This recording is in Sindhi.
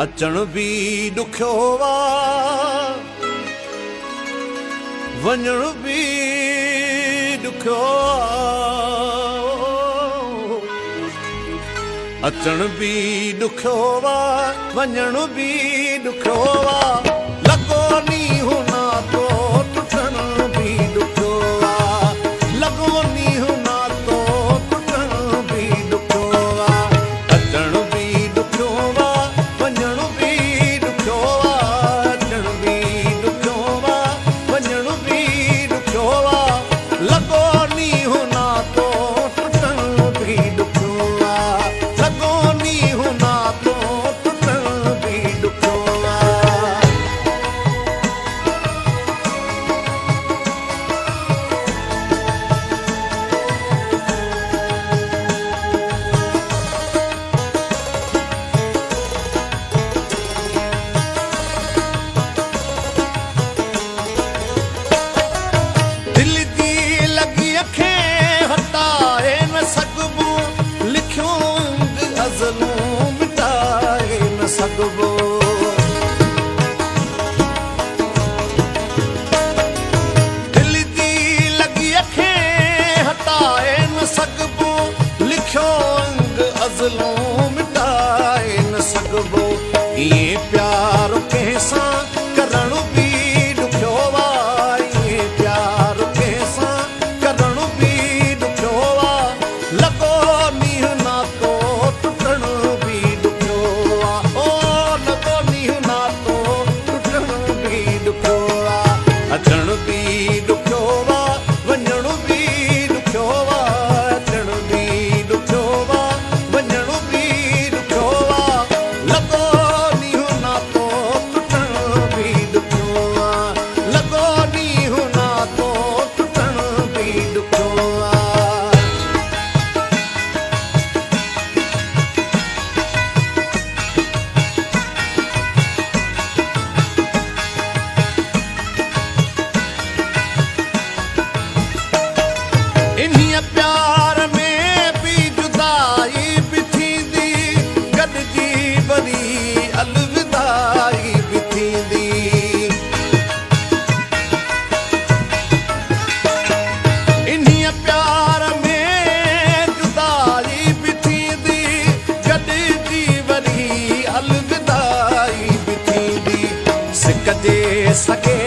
اچڻ به ڏکيو آ، وڃڻ به ڏکيو آ. اچڻ به ڏکيو آ، وڃڻ به ڏکيو آ. لڳو نينهن ناتو ٽٽڻ به ڏکيو آ. لڳو نينهن ناتو ٽٽڻ به ڏکيو آ. اچڻ به ڏکيو آ، وڃڻ به ڏکيو آ. اچڻ به ڏکيو آ، وڃڻ به ڏکيو آ. لڳو نينهن ناتو ٽٽڻ به ڏکيو آ. لڳو نينهن ناتو ٽٽڻ به ڏکيو آ. دل جي لڳيء کي هٽائي نه سگهبو، لکيو انگ ازلون مٽائي نه سگهبو. دل جي لڳيء کي هٽائي نه سگهبو، لکيو انگ ازلون مٽائي نه سگهبو. ائين پيار ڪنهن سان ڪرڻ به ڏکيو آ، ائين پيار ڪنهن سان ڪرڻ به ڏکيو آ. لڳو نينهن ناتو ٽٽڻ به ڏکيو آ. او لڳو نينهن ناتو ٽٽڻ به ڏکيو آ. اچڻ به ڏکيو آ، وڃڻ به ڏکيو آ. اچڻ به ڏکيو آ، وڃڻ به ڏکيو آ. لڳو نينهن ناتو ٽٽڻ به ڏکيو آ. لڳو نينهن ناتو ٽٽڻ به ڏکيو آ. انهيء پيار ۾ به جدائي به ٿيندي، گڏجي وري الوداعي به ٿيندي. انهيء پيار ۾ جدائي به ٿيندي، گڏجي وري الوداعي به ٿيندي. سڪ جي سڳي